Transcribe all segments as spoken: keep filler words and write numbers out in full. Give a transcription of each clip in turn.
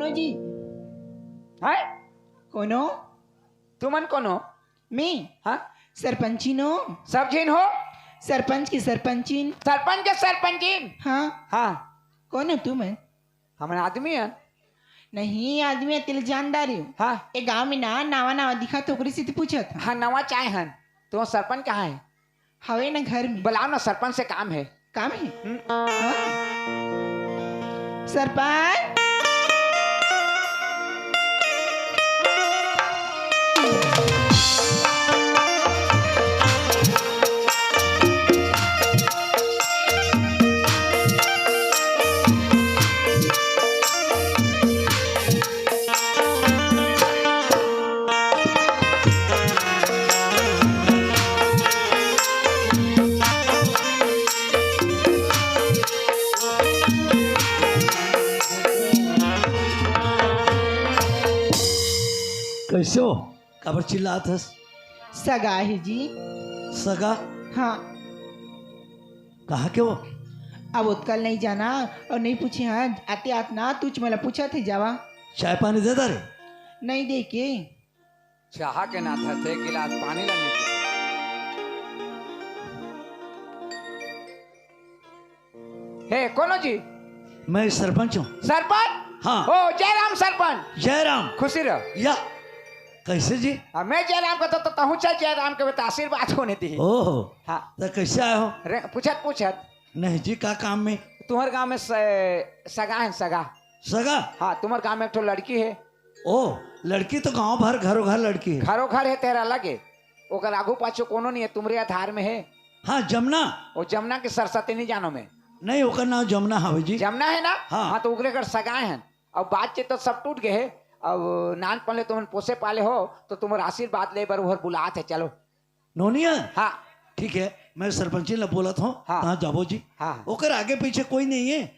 जी। हैं? कोनो? तुमन कोनो? मैं? हाँ? सरपंचिन हो। सब झिन हो? सरपंच की सरपंचिन। सरपंच के सरपंचिन? हाँ। हाँ। कोन हो तुमन? हमन आदमी हन। नहीं, आदमी हे, तेला जानदारी हो। हाँ। ए गांव में ना नावा नावा दिखत हो, ओकरे सेती पूछत हन। हाँ, नवा चाहे हन। तो सरपंच कहाँ हे? हवे ना घर में। बुलाओ ना, सरपंच से काम हे। काम हे? हम्म। हाँ। सरपंच। कइसे हो? काबर चिल्लात हस? सगा हे जी। सगा? हाँ। कहाँ के हो? अब ओतका ल नइ जाना अउ नइ पूछे हँव। आते आत ना तुच मोला पूछत हे, जावा। चाय पानी दे दा रे। नइ दे के। चाहा के ना धरथे, गिलास पानी ला नइ दे। हे, कोनो जी? मैं सरपंच हूँ। सरपंच? हाँ। ओ, जयराम सरपंच। जयराम। खुशी रह। या, कइसे जी? हाँ, मैं जयराम का तो, तो तहूँ चल जयराम के बेटा आशीर्वाद होने दी। ओहो। हाँ। त कइसे आए हो? रे, पूछत, पूछत। नहीं जी, का काम में? तुम्हर गाँव में स-, सगा हे, सगा। सगा? हाँ, तुम्हर गाँव में एक ठो लड़की हे। ओ, लड़की तो गाँव भर घरों घर लड़की हे। घरों घर हे, तेरा लगे। ओकर आगू पाछू कोनो नहीं हे, तुम्हरे आधार में हे। हाँ, जमना। ओ जमना के सरस्वती नहीं जानो मैं। नहीं, ओकर नाम जमना हवे जी। जमना हे ना? हाँ। हाँ, तो ओकरे घर सगा हे। अब बातचीत तो सब टूट गए हे। अब नानपन ले तुमन पोसे पाले हो, तो तुम्हर आशीर्वाद ले बर उहर बुलात हे, चलो। नोनिया? हाँ। ठीक हे, मैं सरपंचिन ला बोलत हँव, हाँ। तहाँ जाबो जी। हाँ। ओकर आगे पीछे कोई नहीं हे,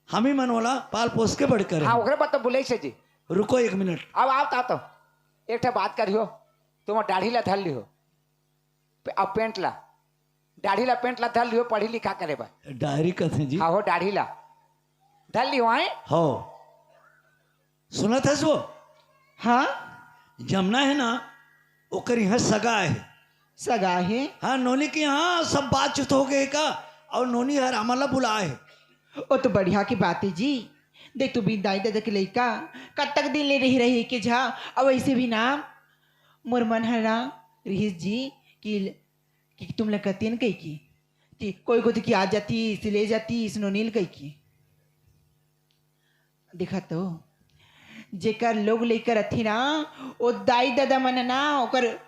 हम ही मन ओला पाल पोस के बड़े करे हाँ, हन। ओकरे बर तो बुलाइस हे जी। रुको एक मिनट। अब आओ, आओ तो। एक ठे बात करियो, तुमर दाढ़ी ला धर लिहो। पे-, अब पेंट ला, दाढ़ी ला, पेंट ला धर लिहो, पढ़ी लिखा करे बर। डायरी कथे जी। हाँ हो, दाढ़ी ला धर लिहो, हैं? हो। सुनत हस वो? हाँ? जमना हे ना, ओकर इहाँ सगा हे। सगा हे? हाँ, नोनी के इहाँ सब बातचीत हो गए का, अउ नोनी हर हमन ला बुलाए हे। ओ तो बढ़िया के बात हे जी। देख तो बिन दाई ददा के लइका कतक दिन ले रहि रहि के झा, अउ वइसे भी ना मोर मन हर ना रिहिस जी कि, कि तुम ला कतेन कहिके कि कोई कोती कि आ जातीस, ले जातीस नोनी ल कहिके। देखा तो, जेकर लोग लइका रथे ना, ओ दाई ददा मन ना, ओकर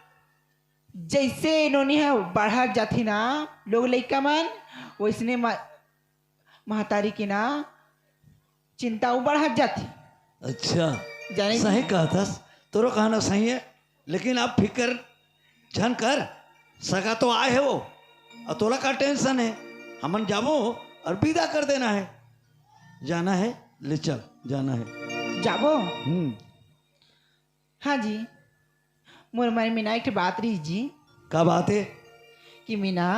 जइसे नोनी ह बढ़त जाथे ना, लोग लइका मन, वइसने म-, महतारी के ना, चिंता अउ बढ़त जाथे। अच्छा, जाने सही जी। कहत हस, तोरो कहना सही हे। लेकिन आप फिकर झन कर, सगा तो आए हे वो, अउ तोला का टेंशन हे? हमन जाबो अउ विदा कर देना हे। जाना हे, ले चल, जाना हे। जाबो? हम्म। हाँ जी, मोर मन में ना एक ठे बात रहिस जी। का बात हे? कि मीना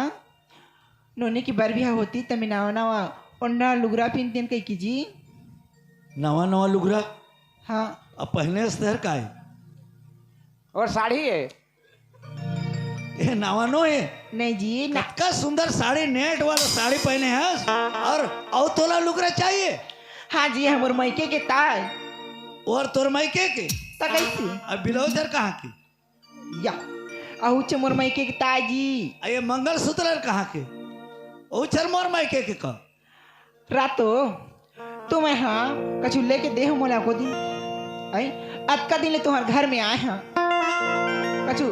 नोनी के बर बिहा होती त मैं नवा नवा ओढ़ना लुगरा पिनतेन कहिके जी। नवा नवा लुगरा? हाँ। अब पहिने अस तेहर का हे? अउ साड़ी हे। ए, नवा नो हे? नहीं जी, ना। कतका सुंदर साड़ी, नेट वाला साड़ी पहिने हस, अउ, अउ तोला लुगरा चाहिए? हाँ जी, हमर मइके के ताय। अउ तोर मइके के? त कइसे? अब ब्लाउज हर कहाँ के? या, अहू च मोर मइके के ताय जी। अ ये मंगलसूत्र हर कहाँ के? अहू च हर मोर मइके के का? रातो, तुमन हा कछु लेके देहू मोला एको दिन। अई, अतका दिन ले तुम्हर घर में आए हा। कछु,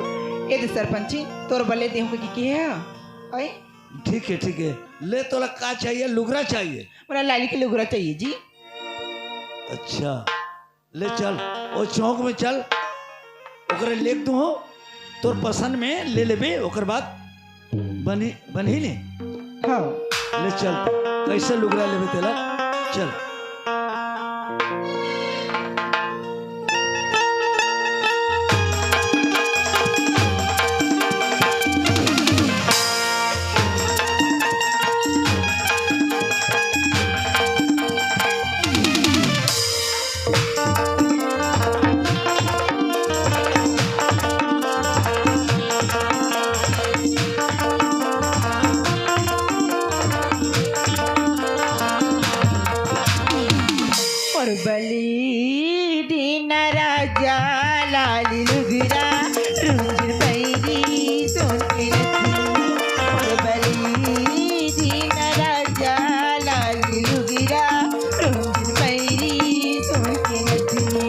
ए दे सरपंची, तोर बर ले देहू कहिके केहे हा। अई? ठीक हे, ठीक हे। ले तोला का चाहिए? लुगरा चाहिए? मोला लाली के लुगरा चाहिए जी। अच्छा। ले चल, ओ चौक में चल, ओकरे लेख दूहूँ, तोर पसंद में ले लेबे, ओकर बाद बनी, बनही ने? हाँ। ले चल, कइसे लुगरा लेबे तेला? चल। मोर बलि दीन राजा लाल लुगरा रुंझुन पैरी सोन के नथनी। मोर बलि दीन राजा लाल लुगरा रुंझुन पैरी सोन के नथनी।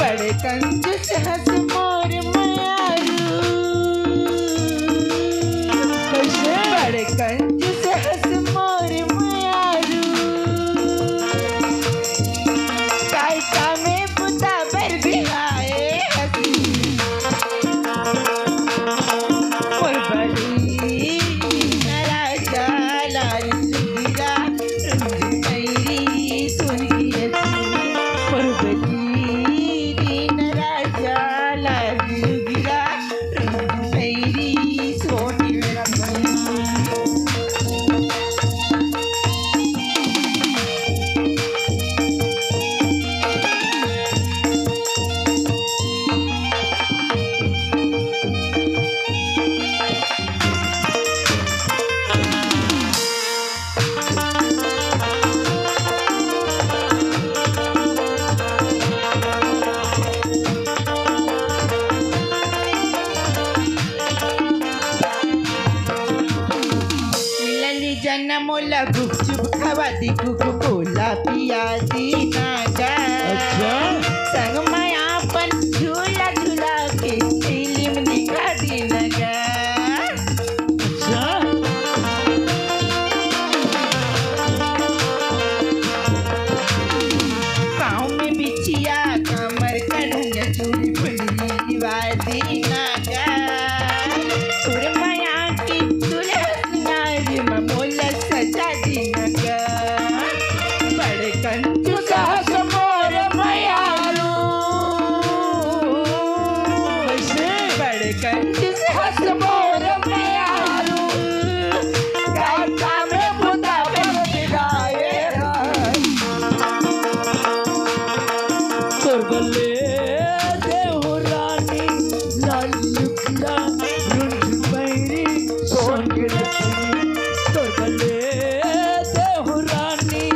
बड़ कंजूस हस मोर मयारू। कैसे? बड़ कंजूस हस मोर मयारू। काय कामे बुता बर बिहाए हसी। मोर बलि दीन राजा लाल लुगरा रुंझुन पैरी सोन के नथनी। मोर बलि दीन राजा लाल लुगरा रुंझुन पैरी सोन के नथनी। मिलली जनम मोला गुपचुप खवा दी, कोको कोला पिया दी ना गा। अच्छा। संग में अपन झूला झूला के फिल्म दिखा दी ना गा। अच्छा। पाँव में बिछिया, कमर का ढंग, चूड़ी फुलरी, वादी ना गा। तोर मया के दुल्हनिया रे, मोला सजा दीन गा। बड़ कंजूस हस मोर मयारू। कैसे? बड़ कंजूस हस मोर मयारू। गाता में बुता बन गाए। तोर बल्ले देहु रानी, लाल लुगरा, रुंझुन पैरी, सोन के नथनी। तोर बल्ले देहु रानी,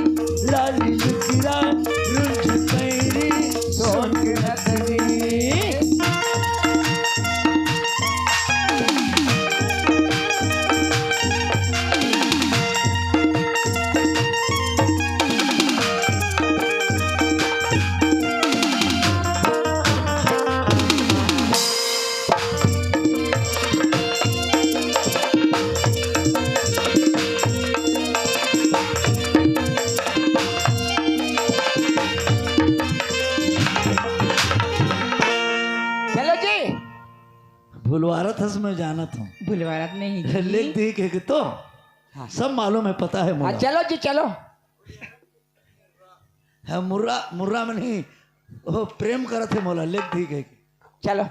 लाल लुगरा, रुंझुन पैरी, सोन के नथनी। चलो जी। भुलवारत हस, मैं जानत हूँ। भुलवारत नहीं जी। लिख दी के, के तो हाँ। सब मालूम है, पता है हाँ, मोला। चलो जी, चलो। है मुर्रा, मुर्रा में नहीं, वो प्रेम करत है मोला, लिख दी के। चलो।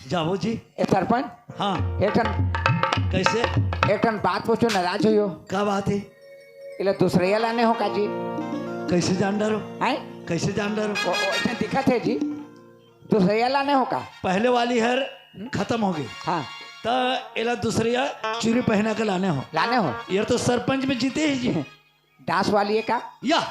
जाबो जी। ए सरपंच। हाँ। एक ठन कैसे? एक ठन बात पूछो, नाराज होइहो। का बात है? एला दूसरइया लाने हो का जी? कैसे जान डरो? हैं? कैसे जान डरो? वो, वो ऐसे दिखत है जी। दूसरइया लाने हो का? पहले वाली हर हम्म? खत्म हो गई। हाँ। त एला दूसरइया चूरी पहना के लाने हो। लाने हो। ये तो सरपंच में जीते ही जी। डांस वाली है का? या,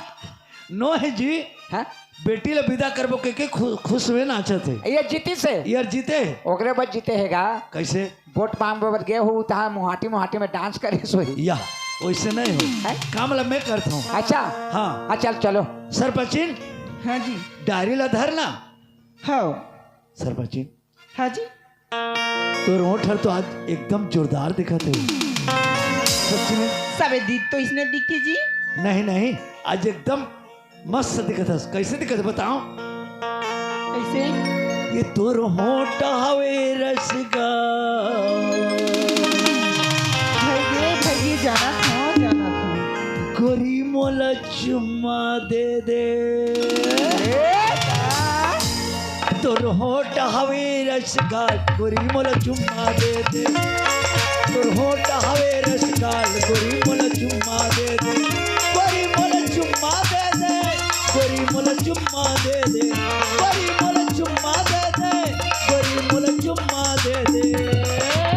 नो है जी। हाँ? बेटी ला विदा करबो के, के खु-, खुश हुए नाचत है। ये जीती से? ये जीते है। ओकरे बर जीते है गा। कैसे? वोट मांगबे बर गे हो, तहाँ मुहाटी, मुहाटी में डांस करे सोई। या, वैसे नहीं हो। हैं? काम ला मैं करता हूँ। अच्छा। हाँ। हाँ, चल, चलो। सरपंचिन। हाँ जी। डायरी ला धर ना। हाँ। सरपंचिन। हाँ जी। तोर ओठ हर तो आज एकदम जोरदार दिखत हे। सच में। सबे दिन तो इसने दिखे जी। नहीं, नहीं, आज एकदम मस्त दिखत हस। कैसे दिखत बताओ? कैसे? ये तोर होठ हवे रसगा। भैये, भैये, जाना था, जाना था। गोरी मोला चुम्मा दे दे। ए, का? तोर होठ हवे रसगाल, गोरी मोला चुम्मा दे दे। तोर होठ हवे रसगाल, गोरी मोला चुम्मा दे दे। गोरी मोला चुम्मा दे दे। गोरी मोला चुम्मा दे दे, गोरी मोला चुम्मा दे दे, गोरी मोला चुम्मा दे दे।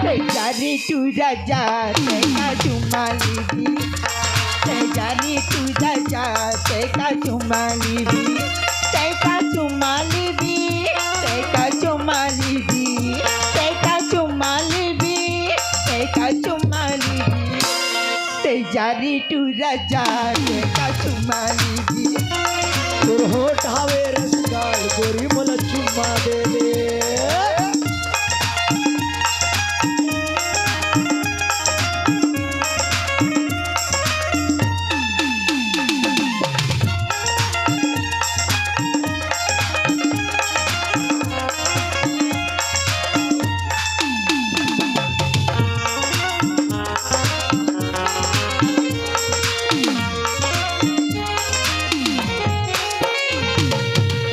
तैं जा रे टूरा जा, तैं का चुम्मा लेबे। तैं जा रे टूरा जा, तैं का चुम्मा लेबे। तैं का चुम्मा लेबे, तैं का चुम्मा लेबे, तैं का चुम्मा लेबे, तैं का चुम्मा लेबे। तैं जा रे टूरा जा, तैं का चुम्मा लेबे। तोर होठ हावे रसगाल, गोरी मोला चुम्मा दे दे।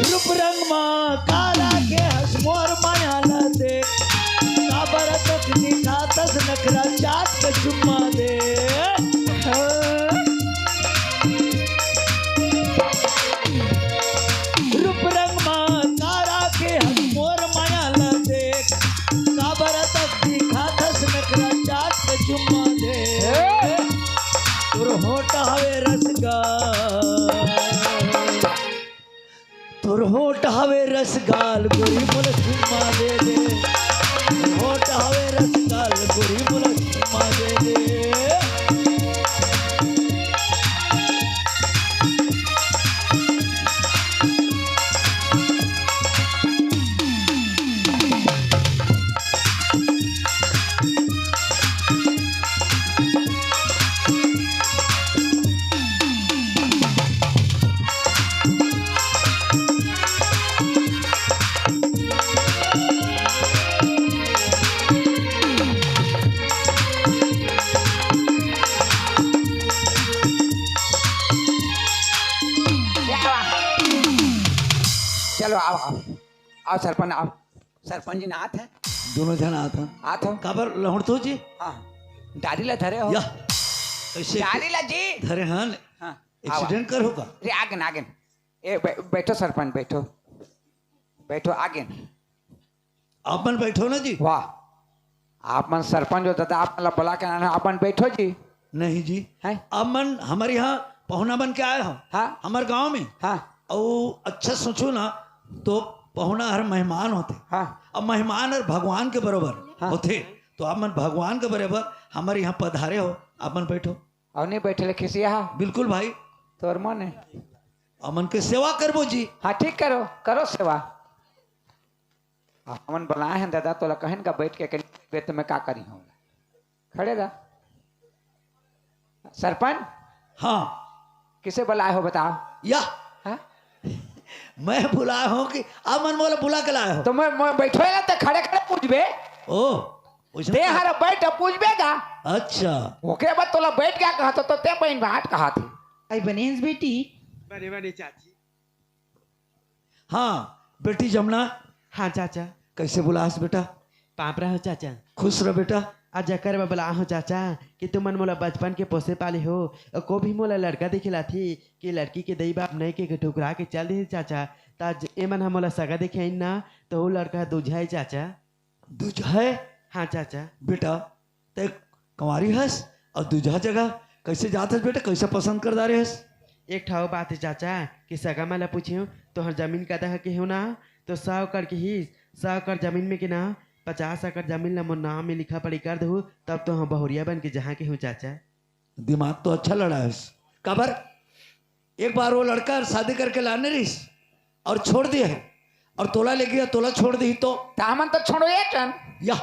रूप रंग मा काला के हस मोर माया ला देख, काबर तक दिखाथस नखरा चाट के चुम्मा दे। रूप रंग मा काला के हस मोर माया ला देख, काबर तक दिखाथस नखरा चाट के चुम्मा दे। तोर होठ हवे रसगाल, तोर होठ हवे रसगाल, गोरी मोला चुम्मा दे दे। तोर होठ हवे रसगाल, गोरी मोला चुम्मा दे दे। चलो, आओ, आओ। आओ सरपंच, आओ। सरपंच जी ना आत है। दोनों झन आत हैं। आत हो। काबर लहुड़त हो जी? हाँ। डारी ला धरे हो। या। कैसे डारी ला जी। धरे हन? हाँ। एक्सीडेंट कर होगा? रे, आगेन, आगेन। ए, बै-, बैठो सरपंच, बैठो। बैठो, आगेन। आप मन बैठो ना जी। वाह। आप मन सरपंच हो दादा, आप मन ला बुला के लाना, आप मन बैठो जी। नहीं जी। हैं? आप मन हमर यहाँ पहुना बन के आए हो। हाँ। हमर गांव में। हाँ। अउ अच्छा सोचो ना, तो पहुना हर मेहमान होथे। हाँ। अब मेहमान हर भगवान के बरोबर हाँ। होथे, तो आप मन भगवान के बरोबर हमर यहाँ पधारे हो, आप मन बैठो। अउ नहीं बैठे ले खिसिया हा? बिल्कुल भाई। तोर मन है। अमन के सेवा करबो जी। हाँ, ठीक करो, करो सेवा। हमन बुलाए हैं दादा, तोला कहेन का बैठ के, कहीं बैठ में का करी हूँ? खड़े रह। सरपंच? हाँ। किसे बुलाए हो बताओ? या। हाँ? मैं बुलाए हो कि आप मन मोला बुला के लाए हो? तो मैं, मैं बैठो है ना, ते खड़े खड़े पूछबे। ओ, वैसे ते तो हर बैठ पूछबे का? अच्छा। ओकरे बाद तोला बैठ गया कहा तो, तो ते बहन बाट कहा थी। आई बनेस बेटी। बने, बने चाची। हाँ, बेटी जमुना। हाँ चाचा। कैसे बुलास बेटा? पाँव परत हो चाचा। खुश रह बेटा। आज जकर बर बुलाए हो चाचा कि तुमन मोला बचपन के पोसे पाले हो। अउ को भी मोला लड़का देखे लाथे कि लड़की के दई बाप नहीं के, के ठुकरा के चल दे चाचा। त आज एमन ह मोला सगा देखे आइन ना, तो वो लड़का ह दूजा है चाचा। दूजा है? हाँ चाचा। बेटा, तै कंवारी हस अउ दूजा जगह कैसे जात हस बेटा? कैसे पसंद कर डारे हस? एक ठा अउ बात हे चाचा कि सगा मन ला पूछेंव, तोहर जमीन कतका के हेव ना, तो सौ एकड़ के हिस, सौ एकड़ जमीन में के ना, पचास एकड़ जमीन ला मोर नाम में लिखा पढ़ी कर देहू, तब तो हम बहुरिया बन के जहाँ के हूँ चाचा। दिमाग तो अच्छा लड़ाए हस। काबर? एक बार वो लड़का शादी करके लाने रहिस अउ छोड़ दिए हे, अउ तोला ले गया, तोला छोड़ दी तो? त हमन तो छोड़ो ये चन। या,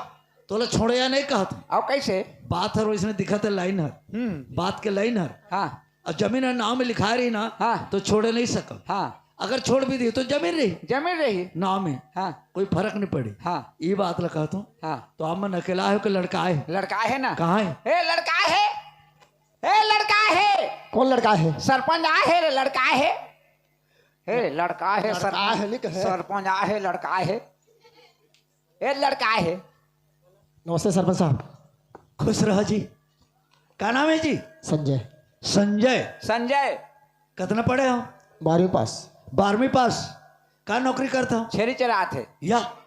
तोला छोड़े या नहीं कहत। अउ कैसे? बात हर वैसने दिखत हे, लाइन हर। हम्म। बात के लाइन हर। हाँ। अउ जमीन हर नाम में लिखाए रही ना, हाँ। तो छोड़े नहीं सकल। हाँ। अगर छोड़ भी दी तो जमीन रही। जमीन रही। नाम में। हाँ। कोई फरक नहीं पड़ी। हाँ। ये बात ला कहत हूँ। हाँ। तो आप मन अकेला हो कि लड़का आए? लड़का आए हे ना। कहाँ हे? ए, लड़का आए हे। ए, लड़का आए हे। कौन लड़का आए हे? सरपंच आए हे रे, लड़का आए हे। ए, लड़का आए हे, लड़का सरपंच। आए हे, नहीं कहे। सरपंच आए हे, लड़का आए हे। ए, लड़का आए हे। नमस्ते सरपंच साहब। खुश रहो जी। का नाम है जी? संजय। संजय। संजय। कितना पढ़े हो? बारहवीं पास। बारहवीं पास। का नौकरी करत हो? छेरी चरात हे। या,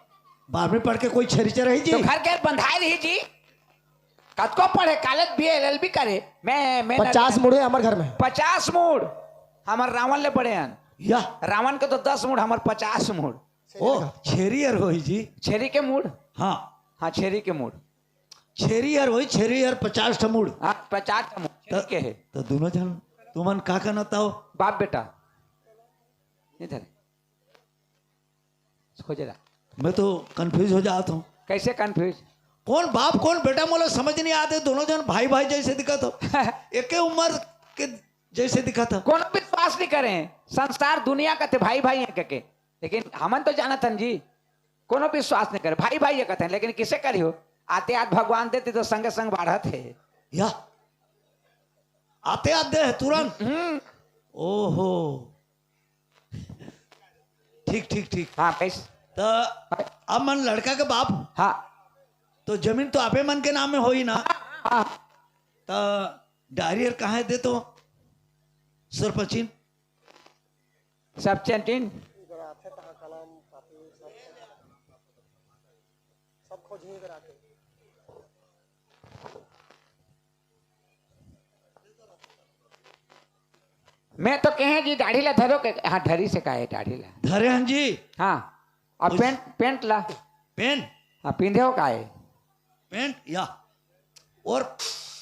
बारहवीं पढ़ के कोई छेरी चराही जी? तो घर के बंधाए रही जी। कतको पढ़े, कॉलेज बीए, एलएलबी करे। मैं, मैं पचास मूड़ हे हमर घर में। पचास मूड़। हमर रावण ले बड़े हन। या। रावण के तो दस मूड़, हमर पचास मूड़। ओ, छेरी हर होही जी। छेरी के मूड़? हाँ। हाँ, छेरी के मूड़। छेरी हर होही, छेरी हर पचास ठा मूड़। हाँ, पचास ठा मूड़, छेरी त-, के हे। त दोनों झन, तुमन का कहना ताओ? बाप बेटा। इधर। खोजे ला। मैं तो confuse हो जात हूँ। कैसे confuse? कौन बाप, कौन बेटा, मोला समझ नहीं आते, दोनों झन भाई, भाई जैसे दिखत हो। एके उम्र के जैसे दिखत हो। कोनो विश्वास नहीं करे। संसार दुनिया कहते भाई, भाई हे कहिके। लेकिन हमन तो जानत हन जी, कोनो विश्वास नहीं करे, भाई भाई हे कहत हे, लेकिन किसे करिहो, आते आत भगवान देते तो संगे संग बाढ़त हे। या, आते आत दे हे तुरंत। हम्म। ओहो, ठीक, ठीक, ठीक। हाँ, कैसे? तो अब मन लड़का के बाप, हाँ। तो जमीन तो आपे मन के नाम में होही ना? हाँ। तो डायरी हर कहाँ हे दे तो सरपंचिन? सब चैंटिन। मैं तो कहे जी, दाढ़ी ला धरो के, हाँ, धरी से का हे, दाढ़ी ला। धरे हन जी। हाँ, अब उस- पेंट, पेंट ला। पेन? हाँ, पिंधे हो का हे? पेंट या। और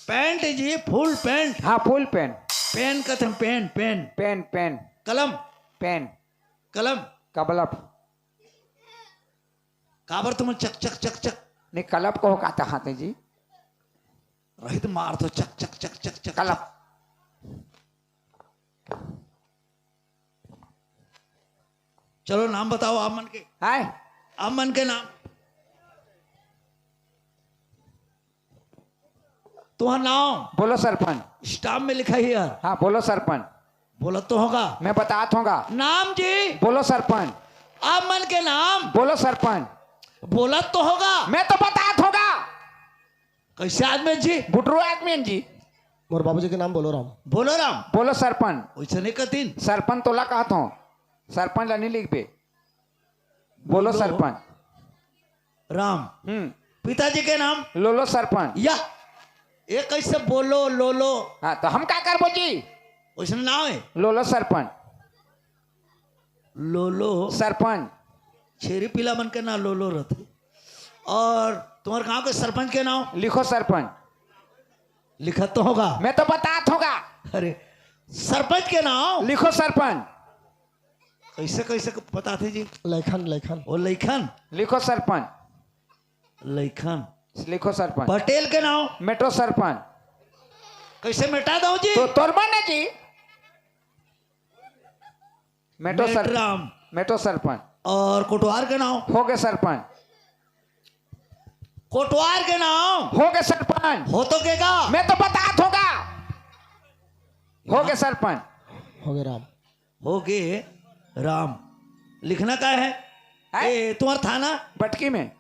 पैंट जी, फुल पैंट। हाँ, फुल पैंट। पेन कथन, पेन, पेन। Pen, pen. कलम। पेन। कलम। कबलप। काबर तुम चक, चक, चक, चक? नहीं, कलप को कहता हाथे जी। रहित मार तो चक, चक, चक, चक, चक, कलप। चक। चलो, नाम बताओ आप मन के। हाय। आप मन के नाम। तुम्हारा नाम? बोलो सरपंच। स्टाम्प में लिखा ही यार। हाँ, बोलो सरपंच। बोलत तो होगा। मैं बतात होगा। नाम जी? बोलो सरपंच। आप मन के नाम? बोलो सरपंच। बोलत तो होगा। मैं तो बतात होगा। कैसे आदमी जी? बुटरू आदमी हे जी। मोर बाबूजी के नाम बोलो राम। बोलो राम। बोलो सरपंच। वैसे नहीं कहतीन। सरपंच तोला कहत हों, सरपंच ला नहीं लिखबे। बोलो बोलो। सरपंच। राम। हम्म। पिताजी के नाम? लोलो सरपंच। या, ये कैसे बोलो लोलो? हाँ, तो हम का करबो जी? वैसे नाम हे? लोलो सरपंच। लोलो। सरपंच। छेरी पीला मन के ना लोलो रथे। और तुम्हारे गांव के सरपंच के नाम? लिखो सरपंच। लिखत तो होगा। मैं तो बतात होगा। अरे, सरपंच के नाम? लिखो सरपंच। कैसे, कैसे बताथे जी? लैखन, लैखन। वो लैखन? लिखो सरपंच। लैखन। लिखो सरपंच। पटेल के नाम? मेटो सरपंच। कैसे मेटा दो जी? तो तोर मन हे जी। मेटो सर-, मेटराम। मेटो सरपंच। और कोटवार के नाम? होगे सरपंच। कोटवार के नाम? होगे सरपंच। हो तो के का? मैं तो बतात होगा। होगे सरपंच। होगे राम। होगे राम। लिखना का हे? हैं? ए, तुम्हारा थाना? बटकी में।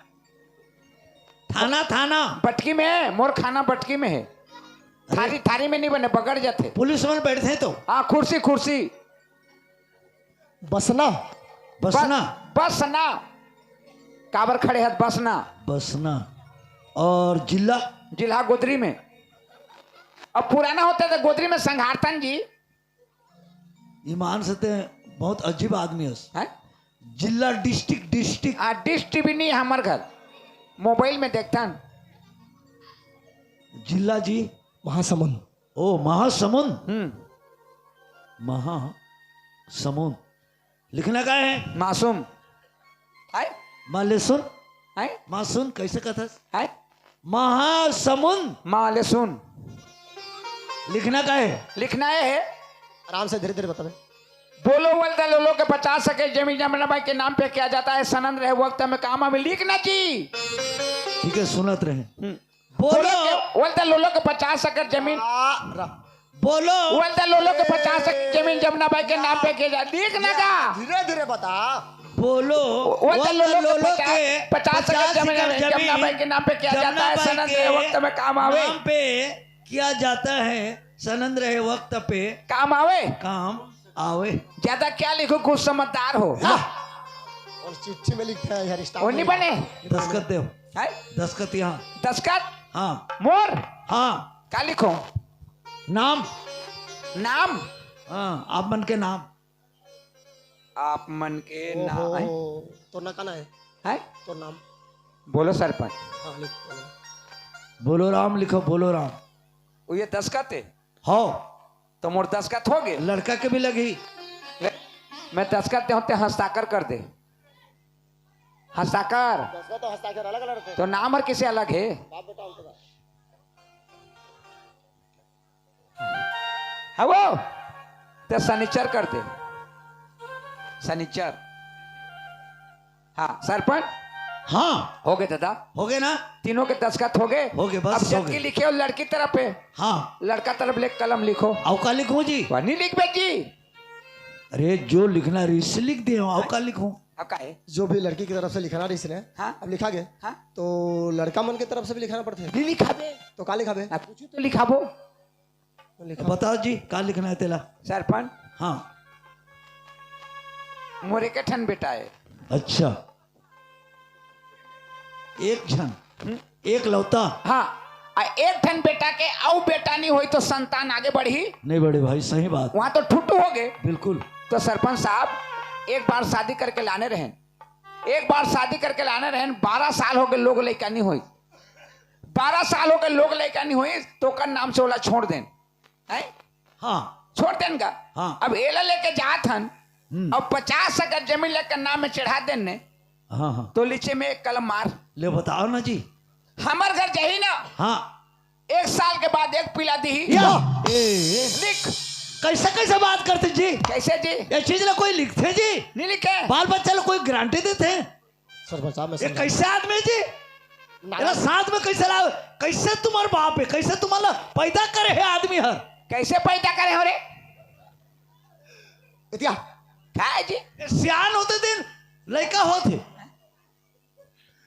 थाना, थाना। बटकी में हे, मोर खाना बटकी में हे। अरे। थारी, थारी में नहीं बने, बगड़ जाथे। पुलिस मन बैठथे तो? हाँ, खुर्सी, खुर्सी। बसना। बसना। ब-, बसना। काबर खड़े हत बसना? बसना। और जिला? जिला गोदरी में। अब पुराना होता तो गोदरी में संघारतन जी। ईमान से ते बहुत अजीब आदमी हस। हैं? जिला, district, district। आ, district भी नहीं हमर घर, mobile में देखथन। जिला जी? महासमुंद। ओ, महासमुंद। हम्म। महासमुंद। लिखना का हे? मासूम। हाय? मालेसुन? हाय? मासूम कैसे कथस? हाय? महासमुंद। मालेसुन। लिखना का हे? लिखना ये हे। आराम से, धीरे-धीरे बतावे। बोलो, वल्दा लोलो के पचास एकड़ जमीन जमना बाई के नाम पे किया जाता है, सनंद रहे वक्त में काम आवे, लिखना जी। ठीक है, सुनत रहे। हम्म। बोलो। बोलो के, वल्दा लोलो के पचास एकड़ जमीन। आ, रा-, बोलो। वल्दा लोलो के पचास एकड़ जमीन जमना बाई के नाम पे किया जाता है, लिखना का। धीरे-धीरे बता। बोलो, वल्दा वल्दा लोलो के लोलो पचास, के पचास एकड़ पचास जमीन एकड़ जमीन जमना बाई के नाम पे किया जाता है, जमना बाई सनंद के रहे वक्त में काम आवे। नाम पे किया जाता है, सनंद रहे वक्त पे काम आवे। काम आवे। ज्यादा क्या लिखो, कुछ समझदार हो। हाँ। और चिट्ठी में लिखते हैं यार, स्टाफ वो नहीं में। बने। दस्तखत दे। है? दस्तखत यहाँ। दस्तखत? हाँ। मोर? हाँ। का लिखो? नाम। नाम? हाँ, आप मन के नाम। आप मन के नाम है? ओहो, तो ना का ना है? है? तो नाम। बोलो सरपंच। हाँ, लिख, बोलो। बोलो राम लिखो, बोलो राम। वो ये दस्तखत है? हो। तो मोर दस्तखत हो गए? लड़का के भी लगी। ले, मैं दस्तखत दे होते, हस्ताक्षर कर दे। हस्ताक्षर। दस्तखत तो हस्ताक्षर अलग अलग रहिथे। तो नाम और किसे अलग है? बाप बेटा उनके पास। हाँ वो, तो सनीचर कर दे। सनीचर। हाँ, सरपंच। हाँ। हो गए दादा। हो गए ना? तीनों के दस्तखत हो गए। हो गए, बस अब हो जबकि गए। लिखे हो लड़की तरफ पे। हाँ। लड़का तरफ ले कलम लिखो। अउ का लिखूं जी? वह नहीं लिख बे जी। अरे, जो लिखना रहिस लिख दे, अउ का लिखूं? अब का है? जो भी लड़की की तरफ से लिखाना रहिस ने, हाँ। अब लिखा गए। हाँ। तो लड़का मन की तरफ से भी लिखाना पड़थे। नहीं लिखा बे। तो का लिखा बे? अब कुछ तो लिखाबो। तो लिखा। बताओ जी, का लिखना है तेला? सरपंच। हाँ। मोर एक ठन बेटा है। अच्छा। एक झन, हम्म। एक लौता। हाँ, आ एक ठन बेटा के अउ बेटा नहीं होई तो संतान आगे बढ़ी? नहीं बढ़ी भाई, सही बात। वहाँ तो ठुट्टू हो गए। बिल्कुल। तो सरपंच साहब, एक बार शादी करके लाने रहेन, एक बार शादी करके लाने रहेन, बारह साल हो गए, लोग लइका नहीं होई। बारह साल हो गए, लोग लइका नहीं होई, तो ओकर नाम से ओला छोड़ देन। हैं? हाँ। छोड़ देन का? हाँ। अब एला लेके जात हन, हम्म। अब पचास एकड़ जमीन लेकर नाम में चढ़ा देन ने, हाँ, हाँ। तो लीचे में एक कलम मार। ले बताओ ना जी। हमर घर जाही ना, हाँ। एक साल के बाद एक पीला दीही। या। ए, ए। लिख। कैसे, कैसे बात करते जी? कैसे जी? ये चीज ला कोई लिखथे जी? नहीं लिखे। बाल बच्चा ला कोई गारंटी देथे? सरपंच साहब, मैं ये समझा। कैसे आदमी जी? ना। एला साथ में कैसे लाओ? कैसे तुम्हार बाप है? कैसे तुम्हारा पैदा करे है आदमी हर? कैसे पैदा करे हो रे? इतिया। का है जी? ये सियान होते दिन लइका होत हे।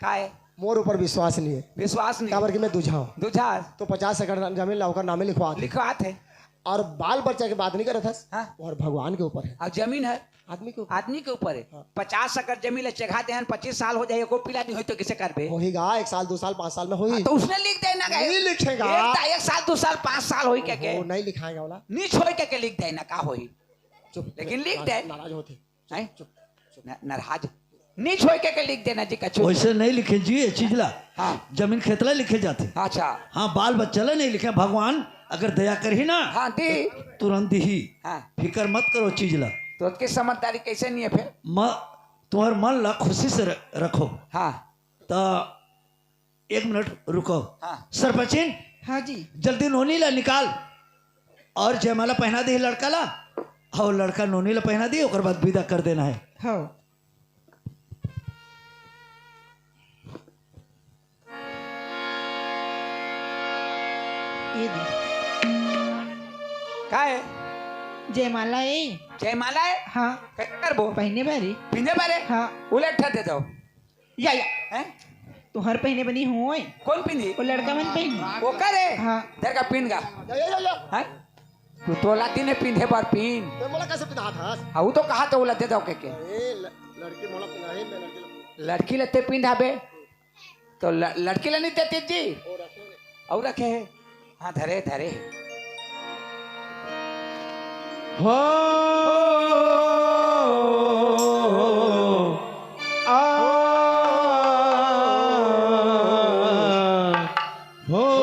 का है? मोर ऊपर विश्वास नहीं है। विश्वास नहीं। काबर कि मैं दूझा हूँ। दूझा। तो पचास एकड़ जमीन ला ओकर नामे लिखवा दे। लिखवात है। और बाल बच्चा के बात नहीं करत हस। हाँ। और भगवान के ऊपर है। और जमीन है। आदमी के ऊपर। आदमी के ऊपर है। हाँ। पचास एकड़ जमीन ला चघा देहन, पच्चीस साल हो जाए, एको पीला नहीं होई तो किसे करबे? होही गा, एक साल, दो साल, पाँच साल में होही। हाँ, तो उसने लिख देना का। नहीं लिखेगा। एक, एक साल, दो साल, पाँच साल होई के, के? ओहो, नहीं लिखाएगा वाला। नीच होई के, के लिख देना का होई? चुप। लेकिन लिख दे। नाराज होते। हैं? चुप, चुप। न-, नाराज। नीच होई के, के लिख देना जी कछु। वैसे नहीं लिखे जी ये चीज ला। हाँ। जमीन खेत ला लिखे जाते। अच्छा। हाँ, बाल बच्चा ला नहीं लिखे। भगवान अगर दया करही ना, हाँ, दी। तो तुरंत दीही। हाँ। फिकर मत करो चीज ला। तो उसकी समझदारी कैसे नहीं है फिर? म-, तुम्हार मन ला खुशी से र-, रखो। हाँ। तो एक मिनट रुको। हाँ। सरपंचिन, हाँ जी। जल्दी नोनी ला निकाल और जयमाला पहना दे लड़का ला। हाँ, लड़का नोनी ला पहना दे, ओकर बाद विदा कर देना है। हाँ। ये दे। का है? जयमाला है। जयमाला है? हाँ। का करबो? पहने बारी। पहने बारे? हाँ। उलट दे दो। या, या। हैं? तुहर पहिने बनी होय। कौन पिंधी? वो लड़का मन पहिने। वो करे? हाँ। धर का पिंध गा। या, या, या, या। हैं? तू तो लाती ने पिंधे बार पिन। ते मोला कैसे पिंधात हस? हाँ, वो तो कहा तो वो लते दो के के। ए, ल-, लड़की मोला पिंधाही, मैं लड़की ला। लड़की लते पिंधाबे। तो ल-, लड़की ला नहीं देती जी। वो रखे। और रखे है। हाँ, धरे, धरे। हो। आ। हो।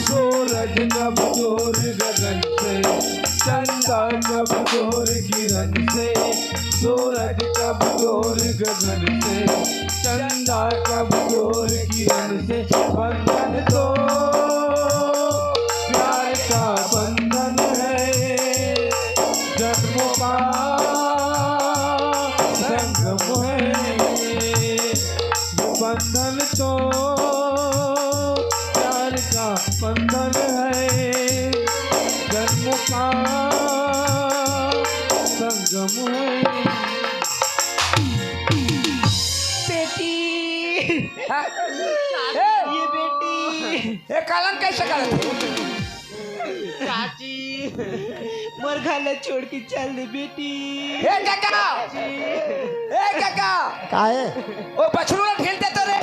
सूरज कब दूर गगन से, चंदा कब दूर किरण से, सूरज कब दूर गगन से, चंदा कब दूर किरण से। बंधन तो प्यार का बंधन है, जन्मों का संगम है। बंधन तो प्यार का बंधन है, जन्म का संगम है। हाँ? ए, ये बेटी। ए, कालन कैसे करत हे? चाची, मोर घर ला छोड़ के चल दे बेटी। ए काका, ए काका, काहे? ओ बछरू ला ढील दे तो रे।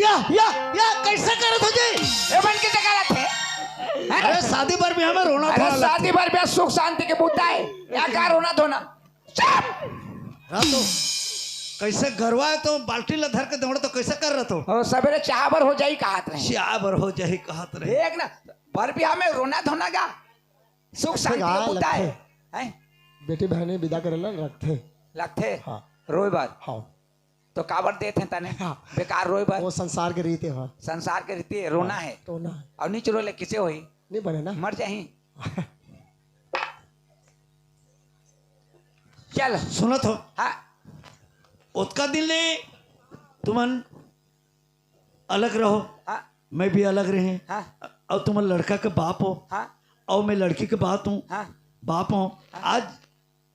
या, या, या, कैसे करत हो जी? ए बन के जगह रहते। हैं? अरे शादी बर भी हमें रोना अरे धोना शादी लगथे। बर भी सुख शांति के बुता हे। या का रोना धोना? चुप! रहा तो कैसे गरवा हे तो बाल्टी ला धर के दौड़ तो कैसे कर रहा तो? ओ सवेरे चाह बर हो जाही कहत रहे। चाह बर हो जाही कहत रहे। देख ना, बर भी हमें रोना धोना गा। सुख शांति के बुता हे। हैं? बेटी बहनी विदा करे ला रखथे। लगथे? हाँ। रोए बर? हाँ। तो काबर देत हे तने? हाँ। बेकार रोए बर? वो संसार के रीत हे, हाँ। संसार के रीत हे, रोना हे। रोना हे। अउ नीच रोए ले किसे होही? नहीं बने ना। मर जाही। चल। सुनत हो? हाँ। ओतका दिन ले तुमन अलग रहो, हाँ। मैं भी अलग रहे। हाँ। अउ तुमन लड़का के बाप हो, हाँ। अउ मैं लड़की के बाप हूँ, हाँ। बाप हूँ। हाँ। आज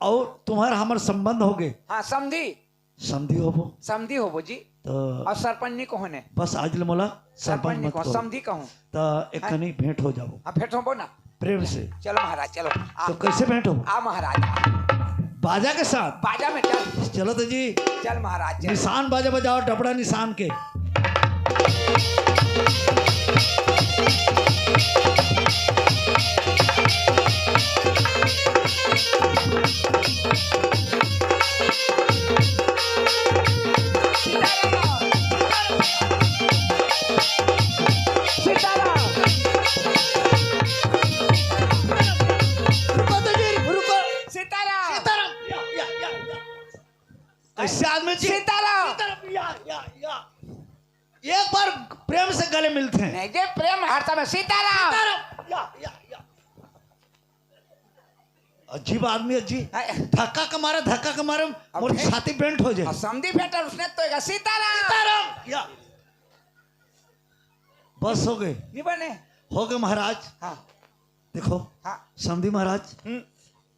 अउ तुम्हार हमर संबंध हो गए। हाँ, समधी। समधी होबो। समधी होबो जी। तो अउ सरपंच नहीं कहो ने। बस आज ले मोला सरपंच सरपंच नहीं मत कहो, कहो। समधी कहूँ। तो एक हाँ। कनी भेंट हो जाबो। हाँ, भेंट होबो ना। प्रेम से। चलो महाराज, चलो। आ, तो कैसे भेंट हो? आ महाराज। बाजा के साथ? बाजा में चल। चलो तो जी। चल महाराज, चल। निशान बाजा बजाओ, डबड़ा निशान के। सीताराम। रुको तो जी, रुको। सीताराम। सीताराम। या, या, या, या। कैसे आदमी जी? सीताराम। सीताराम। या, या, या। एक बार प्रेम से गले मिलते हैं। नहीं, ये प्रेम हरता में सीताराम। सीताराम। या, या, या। अजीब आदमी अजी। हाय। धक्का के मारे, धक्का के मारे, अब मोर फिर? छाती बेंट हो जाए। और समधी भेंट और उसने तो एक सीताराम। सीताराम। या। बस हो गए। नहीं बने। हो गए महाराज। हाँ। देखो। हाँ। समधी महाराज। हम्म।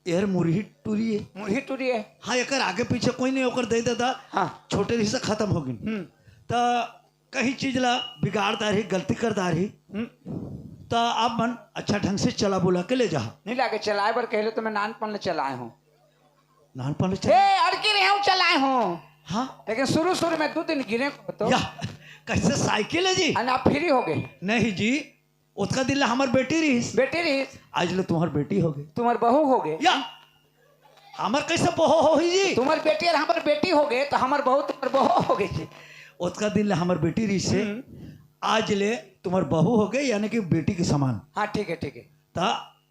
एहर मुरही टूरी हे। मुरही टूरी हे। हाँ, एकर आगे पीछे कोई नहीं, ओकर दे दादा। हाँ। छोटे रही से खत्म हो गई। हम्म। त कहीं चीज ला बिगाड़ डारही, गलती कर डारही। हम्म। त आप मन अच्छा ढंग से चला बुला के ले जा। नहीं लागे, चलाए बर कहले तो मैं नानपन ले चलाए हूँ। नानपन ले चला? ए, अड़की रहे हूँ, चलाए हूँ। हाँ। लेकिन शुरू शुरू में दो दिन गिरे को तो। या, कैसे साइकिल हे जी? अना फ्री हो गए। नहीं जी, ओतका दिन ला हमर बेटी रहिस। बेटी रहिस। आज ले तुम्हार बेटी हो गई। तुम्हार बहू हो गए। या, हमर कैसे बहू होही जी? तुम्हार बेटी और हमर बेटी हो गए, तो हमर बहू तुम्हार बहू हो गई जी। ओतका दिन ला हमर बेटी रहिस हे, हम्म। आज ले तुम्हार बहू हो गए, यानी कि बेटी के समान। हाँ, ठीक है, ठीक है। त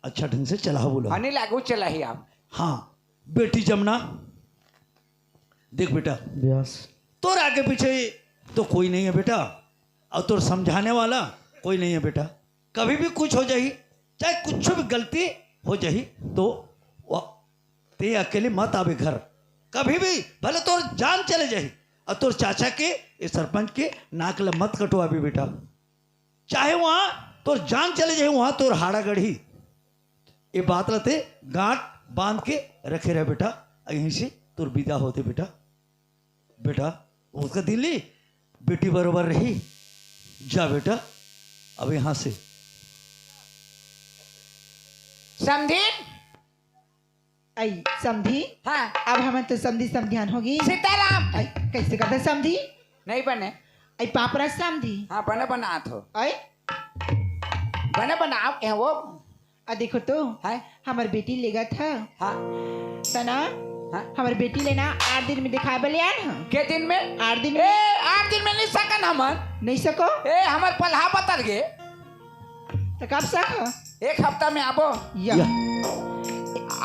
अच्छा ढंग से चलाओ बोलो। हाँ, नहीं लागू चलाही आप। हाँ, बेटी जमुना, देख बेटा, व्यास। तोर आगे पीछे तो कोई नहीं है बेटा, और तोर समझाने वाला कोई नहीं है बेटा। कभी भी कुछ हो जाही, चाहे कुछ भी गलती हो जाही, तो वो, ते अकेले मत आवे घर। कभी भी भले तोर जान चले जाही, और तोर चाचा के, ये सरपंच के नाक ल मत कटवाबे बेटा। चाहे वहाँ तोर जान चले जाही, वहाँ तोर हाड़ा गढ़ी। ये बात ल ते गांठ बांध के रखे रह बेटा, यहीं से तोर विदा होते बेटा। बेटा, ओतका दिन ले बेटी बरोबर रही। जा बेटा, अब यहाँ से। समधी? आई, समधी? हाँ। अब हमन तो समधी समधियान होगी। सीताराम। आई, कैसे करते समधी? नहीं बने। आई, पापरा समधी। हाँ, बने बनात हो। आई? बने बनाओ के वो। आ देखो तो, हैं? हमर बेटी लेगत ह। हाँ। तना, हाँ। हमर बेटी ले ना आठ दिन में दिखाए बर ले आन ह। के दिन में? आठ दिन में। ए, आठ दिन में नहीं सकन हमन। नहीं सको? ए, हमर पलहा बतर गे। तो कब सक? एक हफ्ता में आबो। या। या।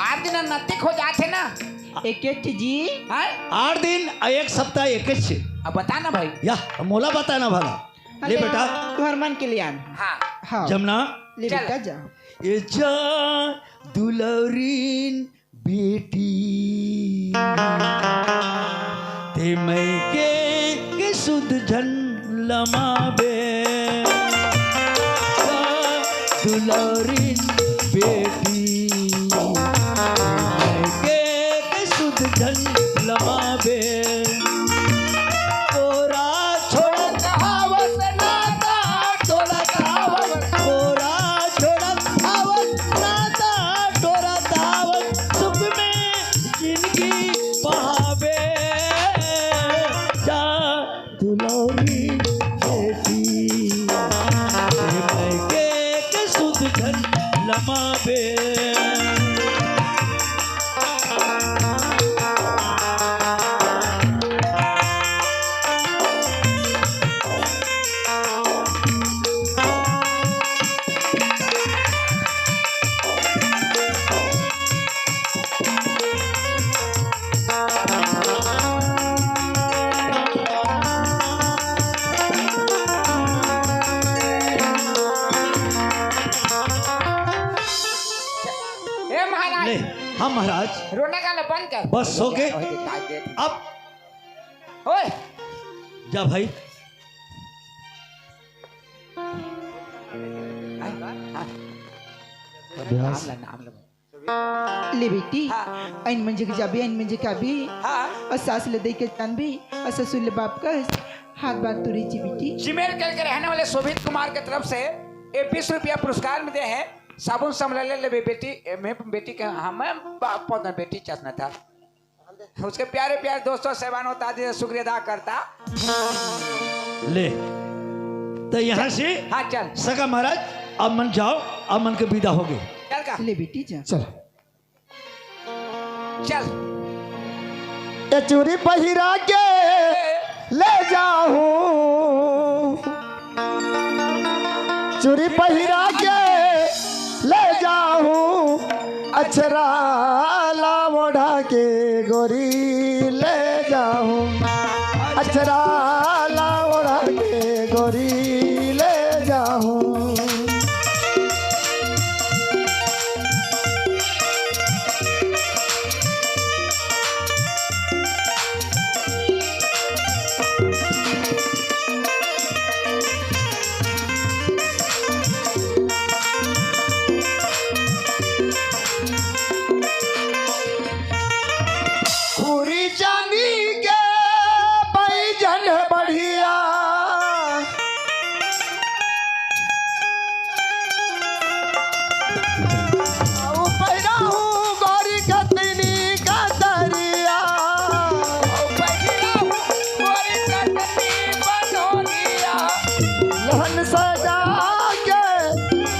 आठ दिन नत्तिक हो जाथे ना। एक एक जी। हैं? आठ दिन आ एक सप्ताह एक से। अब बता ना भाई। या, मोला बता ना भला। ले अरे, बेटा। तुहर मन के ले आन। हाँ। हाँ। जमुना। ले चल। बेटा जा। ए जा दुलौरीन बेटी, ते मइके के सुध झन लमाबे। जा दुलौरीन बेटी, ते मइके के सुध झन लमाबे। तोरा छोड़ बेटी, ए मायके के सुध झन लमाबे। ए महाराज। ले, हाँ महाराज। रोना गाना बंद कर। बस हो गए। ओए, देख, देख, देख। अब ओए। जा भाई। हाँ, हाँ। अभ्यास। नाम ला, नाम ला। ले बेटी, हाँ। ऐन मंजे के जाबे, ऐन मंजे के आबे। हाँ। अउ सास ले दई के जानबे, अउ ससुर ले बाप कस हाथ बार तुरी जी बेटी। जिमेर करके रहने वाले शोभित कुमार के तरफ से ये बीस रुपया पुरस्कार मिले हैं। साबुन समला ले लेबे बेटी, ए, मैं बेटी के, हाँ, मैं बाप पौधन बेटी चसना था। उसके प्यारे प्यारे दोस्तों, सेवान होता जी शुक्रिया अदा करता। ले, तो यहाँ से हाँ, चल। सगा महाराज, अब मन जाओ, अब मन के विदा हो गए। चल का? ले बेटी जा। चल। चल। ए चूरी पहिरा के ले जाहूं, चूरी पहिरा के ले जाहूं, अछरा ला ओढ़ा के गोरी ले जाहूं, अछरा ला ओढ़ा के गोरी ले जाहूं। खुरी चांदी के पैजन बढ़िया, ऊ पहिराहूँ गोरी कतनी कतरिया, ऊ पहिराहूँ गोरी कतनी बनोरिया। दुल्हन सजा के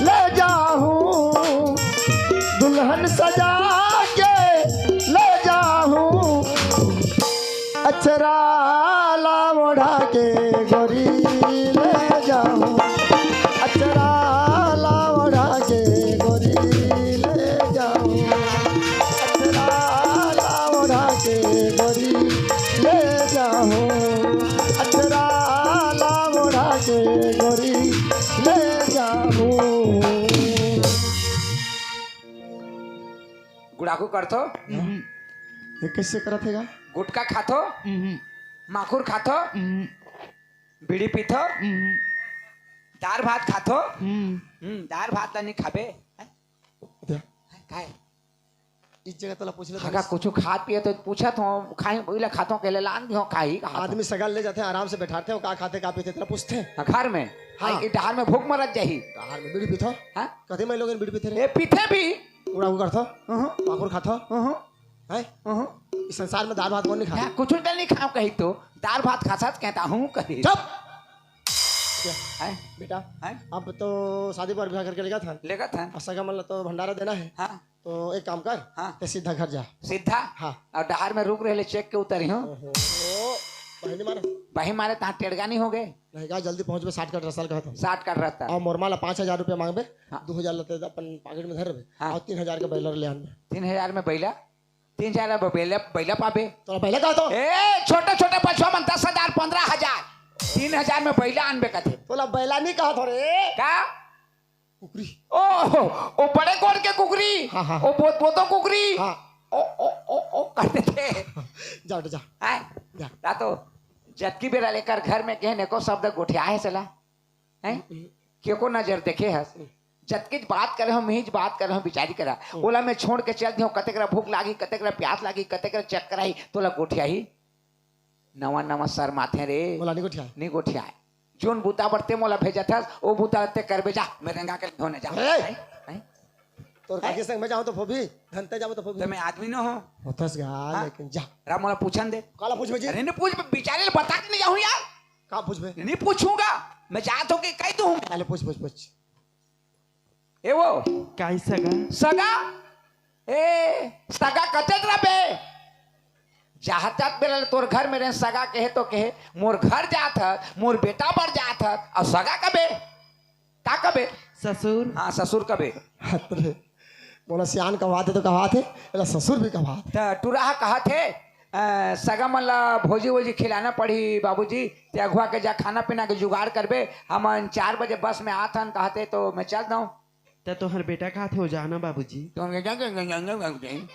ले जाहूँ, दुल्हन सजा के ले जाहूँ, अछरा ला ओढ़ा के गोरी ले जाहूँ, अछरा ला ओढ़ा के गोरी ले जाहूँ, अछरा ला ओढ़ा के गोरी ले जाहूँ, अछरा ला ओढ़ा के गोरी ले जाहूँ। गुड़ाखू करथो? हम्म। ये कैसे करत हे गा? गुटखा खाथो? हम्म। माखुर खाथो? हम्म। बीड़ी पीथो? हम्म। दार भात खाथो? हम्म। हम्म, दार भात ला नहीं खाबे? हैं? दे। हैं, काहे? इस जगह तोला पूछ ले, हाँ, का कुछ खात पिए तो पूछत हो, खाई, ओइला खाथो, कहले लान दिहो, खाई, खाथो। आदमी सगा ले जाथे, आराम से बैठारथे, का खाथे, का पीथे, तेला पूछथे। हाँ, घर में। हाँ। आई, डहार में भूख मरत जाही। डहार में बीड़ी पीथो? हाँ? कथे मैं लोगन बीड़ी पीथे रे? ए, पीथे भी। उड़ा करथो? हम्म। पाकुर खाथो? हम्म। हैं? हम्म। इस संसार में दार भात कौन नहीं खाता? हाँ, कुछ तो नहीं खाओ कही तो, दार भात खा सकत कहता हूँ कही। चुप! क्या? हैं? बेटा, हैं? अब तो शादी पर ब्याह करके लेगा था। लेगा था। और सगा मन ला तो भंडारा देना है। हाँ। तो एक काम कर, हाँ। ते सीधा घर जा। सीधा? हाँ। और डहार में रुक रहे ले, चेक के उतरी हूँ। ओहो, बहिनी मारे। बहिनी मारे, तहाँ टेड़गा नहीं हो गए। नहीं गा, जल्दी पहुँचबे, साठ कट रसल कहत हूँ। साठ कट रहता। और मोर माँ ला पाँच हजार रुपया मांगबे, हाँ। दो हजार लेते अपन पाकेट में धरबे, हाँ। और तीन हजार का बैलर ले आनबे। तीन हजार में बैला? तीन हजार में बैला, बैला पाबे? तोला बैला कहत हो? ए, छोटे छोटे बचवा मन दस हजार, पन्द्रह हजार, तीन हजार में बैला आनबे कथे। तोला बैला नहीं कहत हो रे। का? कुकरी। ओ, ओ बड़े गोड़ के कुकरी। हाँ, हाँ। ओ बोत-, बोतो कुकरी। हाँ। ओ, ओ, ओ, ओ, कर देथे। जा बेटा, जा। हैं? जा। ता तो जतकी बेरा ले एकर घर में केहेन एको शब्द गोठियाए हे सला? हैं? हम्म। के को नजर देखे हस? हम्म। जतकीच बात करे हो, मिहिच बात करे हो, बिचारी करा। हम्म। ओला मैं छोड़ के चल दियो, कतेक रा भूख लागी, कतेक रा प्यास लागी, कतेक रा चक्कर आही, तोला गोठियाही? नवा नवा शर्माथे रे। मोला नहीं गोठियाए। नहीं गोठियाए। जोन बूता बर ते मोला भेजत हस, ओ बूता ते करबे जा, मैं रेंगा के धोने जा। ए! हैं? हैं? तोर काकी संग मैं जाऊं तो फोबी, धनते जाऊं तो फोबी। तो मैं आदमी न हो। होतस गा, हाँ? लेकिन जा। राम मोला पूछन दे। काला पूछबे जी? अरे नहीं पूछ, बिचारे ले बता के नहीं जाऊं यार। का पूछबे? नहीं पूछूंगा, मैं जात हूँ कि कह दूँ। पहले पूछ, पूछ, पूछ। ए वो। काई सगा? सगा? ए, सगा कतेक रबे? जात जात बेरा ले तोर घर में रहे, सगा कहे तो कहे, मोर घर जात हस, मोर बेटा बर जात हस, अउ सगा कबे? का कबे? ससुर। हाँ, ससुर कबे। अरे, मोला सियान कहवाथे तो कहवाथे, एला ससुर भी कहवाथे। त टुरा ह कहत हे, अ, सगा मन ला भोजी वोजी खिलाना पड़ही बाबूजी, ते अघुवा के जा खाना पीना के जुगाड़ करबे, हमन चार बजे बस में आथन कहते तो मैं चल दऊं। त तोहर बेटा कहत हे, ओ जाना बाबूजी। तो मैं जा, जा, जा, जा, जा, जा।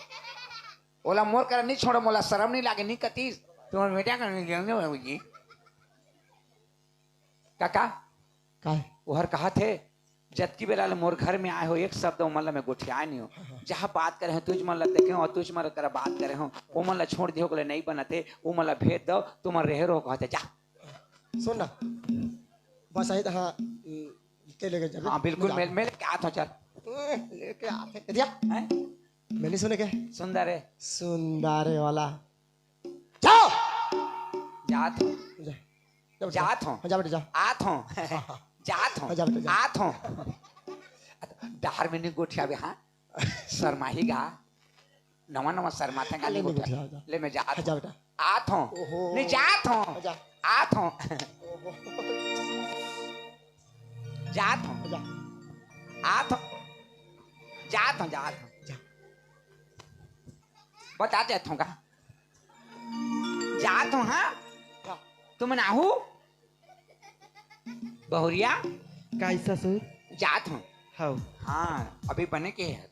ओला मोर करा नहीं छोड़ो, मोला शरम नहीं लागे, नहीं कतीस। तो मैं बेटा कर जा, जा, बाबूजी। काका, काय? ओहर कहत हे, जतकी बेला ले मोर घर में आए हो, एक शब्द ओमन ला मैं गोठियाए नहीं हो। हाँ, हाँ। जहाँ बात करे हो, तुझ मन ला देखे हो, तुझ मन करा बात करे हो, ओमन ला छोड़ दियो, ओकरे नहीं बनत हे, ओमन ला भेज दो, तुमन रहे रहो, कहते, जा। सुन ना, बस आई, हाँ, हम्म, के लेके जाबे? हाँ, बिल्कुल, मैं जा मैं, मैं लेके आत हूँ, चल। हम्म, लेके आते, दिया? हैं? मैं नहीं सुने के? सुंदर है। सुंदर है वाला। जाओ। जात हूँ। जा। जा बेटा, जात हूँ। हाँ, जा बेटा, जा। आत हूँ। हाँ, हाँ। जात हूँ। हाँ, जा बेटा, जा। आत हूँ। डहर में नहीं गोठियाबे, हाँ? शर्माही गा। नवा नवा शर्माथे गा, ले, नहीं नहीं गोठिया। गोठिया, जा। ले, मैं जात हाँ, जा हूँ। बेटा। आत हूँ। ओहो। नहीं, जात हूँ। हाँ, जा। आत हूँ। ओहो। जात हूँ। हाँ, जा। आत हूँ। जात हूँ, जात हूँ। जा। बता देत हूँ का? जात हूँ, हाँ? का? तुम ना हो? बहुरिया? काई ससुर? जात हूँ। हव। हाँ, अभी बने के है।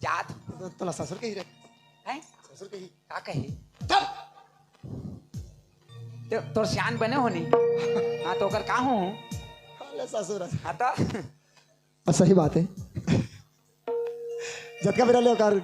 जात हूँ। तो, तोला ससुर कही रे? हैं? ससुर कही। का कही? चुप! तो, तोर सियान बने हो नी? हाँ, तो ओकर का हूँ? हाँ, ले ससुर। हाँ, तो? और सही बात है। जतका बेरा ले ओकर